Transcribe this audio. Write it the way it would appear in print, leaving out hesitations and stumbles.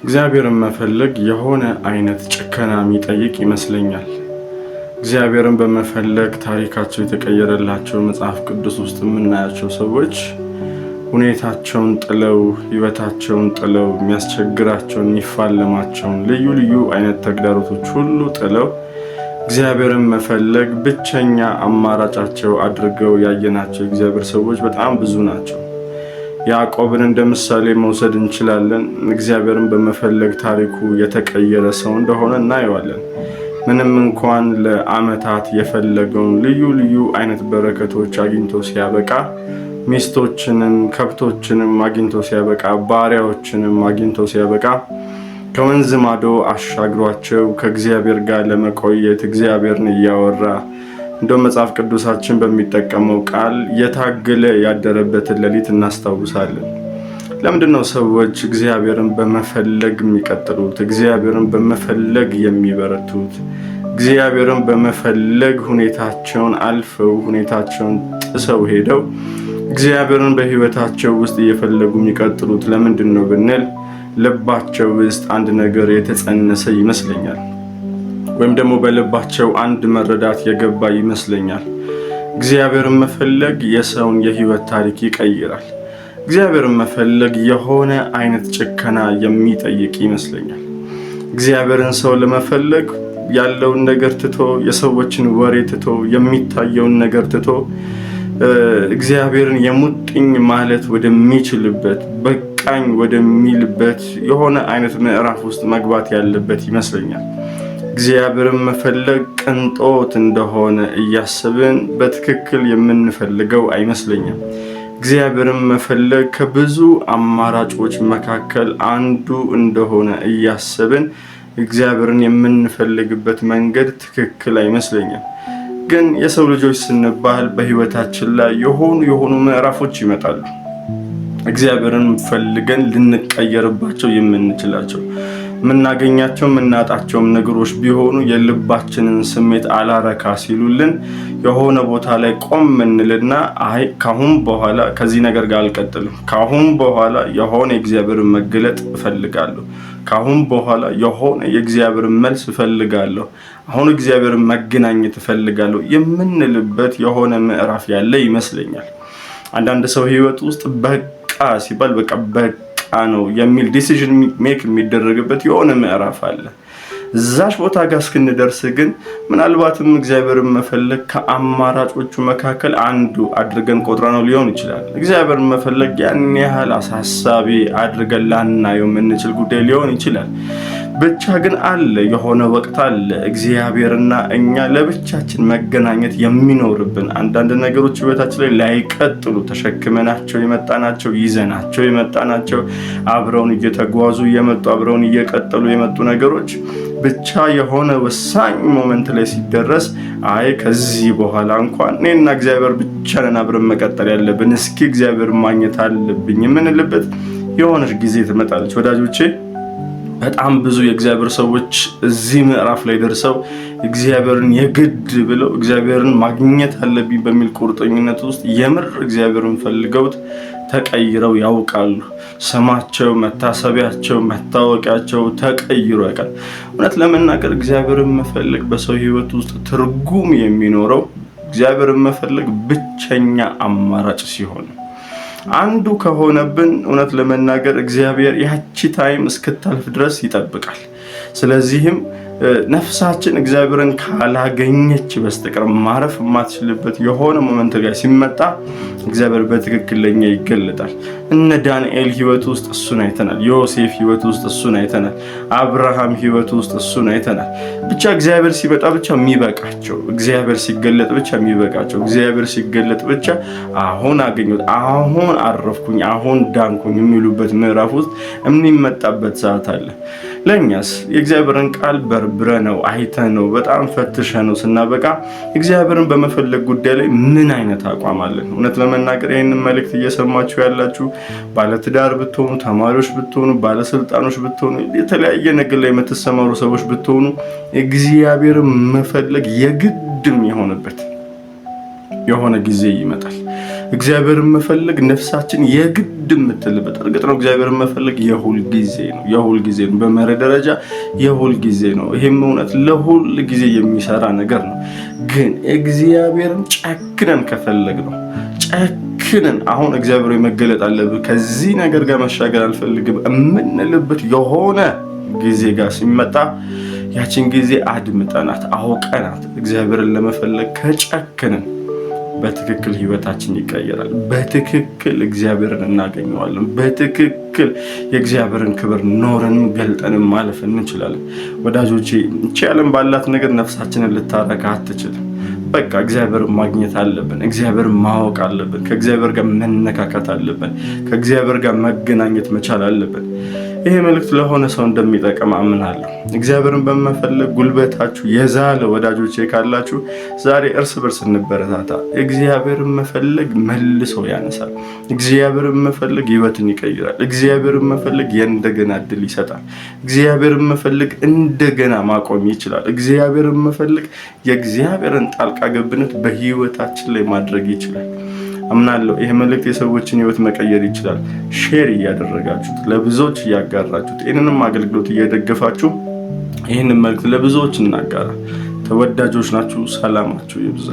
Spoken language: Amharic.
እግዚአብሔርን መፈለግ የሆነ አይነት ጭከና የሚጠይቅ ይመስለኛል። እግዚአብሔርን በመፈለግ ታሪካቸው የተቀየረላቸው መጽሐፍ ቅዱስ ውስጥ የምናያቸው ሰዎች ሁኔታቸውን ጥለው፣ ሕይወታቸውን ጥለው፣ የሚያስቸግራቸውን፣ የሚፋለማቸውን ልዩ ልዩ አይነት ተግዳሮቶች ሁሉ ጥለው እግዚአብሔርን መፈለግ ብቸኛ አማራጫቸው አድርገው ያየናቸው የእግዚአብሔር ሰዎች በጣም ብዙ ናቸው። ያዕቆብን እንደ ምሳሌ መውሰድ እንችላለን። እግዚአብሔርን በመፈለግ ታሪኩ የተቀየረ ሰው እንደሆነ እናየዋለን። ምንም እንኳን ለዓመታት የፈለገውን ልዩ ልዩ አይነት በረከቶች አግኝቶ ሲያበቃ፣ ሚስቶችንም ከብቶችንም አግኝቶ ሲያበቃ፣ ባሪያዎችንም አግኝቶ ሲያበቃ፣ ከወንዝ ማዶ አሻግሯቸው ከእግዚአብሔር ጋር ለመቆየት እግዚአብሔርን እያወራ፣ እንደው መጽሐፍ ቅዱሳችን በሚጠቀመው ቃል የታገለ ያደረበትን ሌሊት እናስታውሳለን። ለምንድን ነው ሰዎች እግዚአብሔርን በመፈለግ የሚቀጥሉት? እግዚአብሔርን በመፈለግ የሚበረቱት? እግዚአብሔርን በመፈለግ ሁኔታቸውን አልፈው፣ ሁኔታቸውን ጥሰው ሄደው እግዚአብሔርን በሕይወታቸው ውስጥ እየፈለጉ የሚቀጥሉት ለምንድን ነው ብንል ልባቸው ውስጥ አንድ ነገር የተጸነሰ ይመስለኛል። ወይም ደግሞ በልባቸው አንድ መረዳት የገባ ይመስለኛል። እግዚአብሔርን መፈለግ የሰውን የህይወት ታሪክ ይቀይራል። እግዚአብሔርን መፈለግ የሆነ አይነት ጭከና የሚጠይቅ ይመስለኛል። እግዚአብሔርን ሰው ለመፈለግ ያለውን ነገር ትቶ፣ የሰዎችን ወሬ ትቶ፣ የሚታየውን ነገር ትቶ እግዚአብሔርን የሙጥኝ ማለት ወደሚችልበት፣ በቃኝ ወደሚልበት የሆነ አይነት ምዕራፍ ውስጥ መግባት ያለበት ይመስለኛል። እግዚአብሔርን መፈለግ ቅንጦት እንደሆነ እያሰብን በትክክል የምንፈልገው አይመስለኝም። እግዚአብሔርን መፈለግ ከብዙ አማራጮች መካከል አንዱ እንደሆነ እያሰብን እግዚአብሔርን የምንፈልግበት መንገድ ትክክል አይመስለኝም። ግን የሰው ልጆች ስንባል በህይወታችን ላይ የሆኑ የሆኑ ምዕራፎች ይመጣሉ። እግዚአብሔርን ፈልገን ልንቀየርባቸው የምንችላቸው፣ የምናገኛቸው የምናጣቸውም ነገሮች ቢሆኑ የልባችንን ስሜት አላረካ ሲሉልን የሆነ ቦታ ላይ ቆም እንልና አይ፣ ካሁን በኋላ ከዚህ ነገር ጋር አልቀጥልም፣ ካሁን በኋላ የሆነ የእግዚአብሔርን መገለጥ እፈልጋለሁ፣ ካሁን በኋላ የሆነ የእግዚአብሔርን መልስ እፈልጋለሁ፣ አሁን እግዚአብሔርን መገናኘት እፈልጋለሁ የምንልበት የሆነ ምዕራፍ ያለ ይመስለኛል። አንዳንድ ሰው ህይወት ውስጥ በቃ ሲባል በቃ በቃ ነው የሚል decision make የሚደረግበት የሆነ ምዕራፍ አለ። እዛሽ ቦታ ጋር እስክንደርስ ግን ምናልባትም እግዚአብሔርን መፈለግ ከአማራጮቹ መካከል አንዱ አድርገን ቆጥረነው ሊሆን ይችላል። እግዚአብሔርን መፈለግ ያን ያህል አሳሳቢ አድርገን ላናየው የምንችል ጉዳይ ሊሆን ይችላል። ብቻ ግን አለ፣ የሆነ ወቅት አለ እግዚአብሔርና እኛ ለብቻችን መገናኘት የሚኖርብን። አንዳንድ ነገሮች ህይወታችን ላይ ላይቀጥሉ ተሸክመናቸው የመጣናቸው፣ ይዘናቸው የመጣናቸው፣ አብረውን እየተጓዙ እየመጡ፣ አብረውን እየቀጠሉ የመጡ ነገሮች ብቻ የሆነ ወሳኝ moment ላይ ሲደረስ አይ፣ ከዚህ በኋላ እንኳን እኔና እግዚአብሔር ብቻ ነን አብረን መቀጠል ያለብን፣ እስኪ እግዚአብሔር ማግኘት አለብኝ የምንልበት የሆነች ጊዜ ትመጣለች። ወዳጆቼ፣ በጣም ብዙ የእግዚአብሔር ሰዎች እዚህ ምዕራፍ ላይ ደርሰው እግዚአብሔርን የግድ ብለው፣ እግዚአብሔርን ማግኘት አለብኝ በሚል ቁርጠኝነት ውስጥ የምር እግዚአብሔርን ፈልገውት ተቀይረው ያውቃሉ። ስማቸው፣ መታሰቢያቸው፣ መታወቂያቸው ተቀይሮ ያውቃል። እውነት ለመናገር እግዚአብሔርን መፈለግ በሰው ሕይወት ውስጥ ትርጉም የሚኖረው እግዚአብሔርን መፈለግ ብቸኛ አማራጭ ሲሆን፣ አንዱ ከሆነብን እውነት ለመናገር እግዚአብሔር ያቺ time እስክታልፍ ድረስ ይጠብቃል። ስለዚህም ነፍሳችን እግዚአብሔርን ካላገኘች በስተቀር ማረፍ የማትችልበት የሆነ moment ጋር ሲመጣ እግዚአብሔር በትክክል ለኛ ይገለጣል። እነ ዳንኤል ህይወት ውስጥ እሱን አይተናል። ዮሴፍ ህይወት ውስጥ እሱን አይተናል። አብርሃም ህይወት ውስጥ እሱን አይተናል። ብቻ እግዚአብሔር ሲመጣ ብቻ የሚበቃቸው፣ እግዚአብሔር ሲገለጥ ብቻ የሚበቃቸው፣ እግዚአብሔር ሲገለጥ ብቻ አሁን አገኘሁት፣ አሁን አረፍኩኝ፣ አሁን ዳንኩኝ የሚሉበት ምዕራፍ ውስጥ የሚመጣበት ሰዓት አለ። ለእኛስ የእግዚአብሔርን ቃል በርብረነው፣ አይተነው፣ በጣም ፈትሸነው ስናበቃ እግዚአብሔርን በመፈለግ ጉዳይ ላይ ምን አይነት አቋም አለን? እውነት ለመናገር ይህንን መልእክት እየሰማችሁ ያላችሁ ባለትዳር ብትሆኑ፣ ተማሪዎች ብትሆኑ፣ ባለስልጣኖች ብትሆኑ፣ የተለያየ ነገር ላይ የምትሰማሩ ሰዎች ብትሆኑ እግዚአብሔርን መፈለግ የግድም የሆነበት የሆነ ጊዜ ይመጣል። እግዚአብሔርን መፈለግ ነፍሳችን የግድ የምትልበት፣ እርግጥ ነው እግዚአብሔርን መፈለግ የሁል ጊዜ ነው፣ የሁል ጊዜ ነው። በመርህ ደረጃ የሁል ጊዜ ነው። ይሄም እውነት ለሁል ጊዜ የሚሰራ ነገር ነው። ግን እግዚአብሔርን ጨክነን ከፈለግነው፣ ጨክነን አሁን እግዚአብሔር መገለጥ አለብህ፣ ከዚህ ነገር ጋር መሻገር አልፈልግም የምንልበት የሆነ ጊዜ ጋር ሲመጣ ያችን ጊዜ አድምጠናት አውቀናት እግዚአብሔርን ለመፈለግ ከጨክንን በትክክል ህይወታችን ይቀየራል። በትክክል እግዚአብሔርን እናገኘዋለን። በትክክል የእግዚአብሔርን ክብር ኖረንም ገልጠንም ማለፍ እንችላለን። ወዳጆቼ፣ ይቺ ዓለም ባላት ነገር ነፍሳችንን ልታረካ አትችልም። በቃ እግዚአብሔርን ማግኘት አለብን። እግዚአብሔርን ማወቅ አለብን። ከእግዚአብሔር ጋር መነካካት አለብን። ከእግዚአብሔር ጋር መገናኘት መቻል አለብን። ይሄ መልእክት ለሆነ ሰው እንደሚጠቅም አምናለሁ። እግዚአብሔርን በመፈለግ ጉልበታችሁ የዛለ ወዳጆቼ ካላችሁ ዛሬ እርስ በርስ እንበረታታ። እግዚአብሔርን መፈለግ መልሶ ያነሳል። እግዚአብሔርን መፈለግ ህይወትን ይቀይራል። እግዚአብሔርን መፈለግ የእንደገና እድል ይሰጣል። እግዚአብሔርን መፈለግ እንደገና ማቆም ይችላል። እግዚአብሔርን መፈለግ የእግዚአብሔርን ጣልቃ ገብነት በህይወታችን ላይ ማድረግ ይችላል። አምናለሁ ይህ መልእክት የሰዎችን ህይወት መቀየር ይችላል። Share እያደረጋችሁት፣ ለብዙዎች እያጋራችሁት፣ ይህንንም አገልግሎት እየደገፋችሁ ይህንን መልእክት ለብዙዎች እናጋራ። ተወዳጆች ናችሁ። ሰላማችሁ ይብዛ።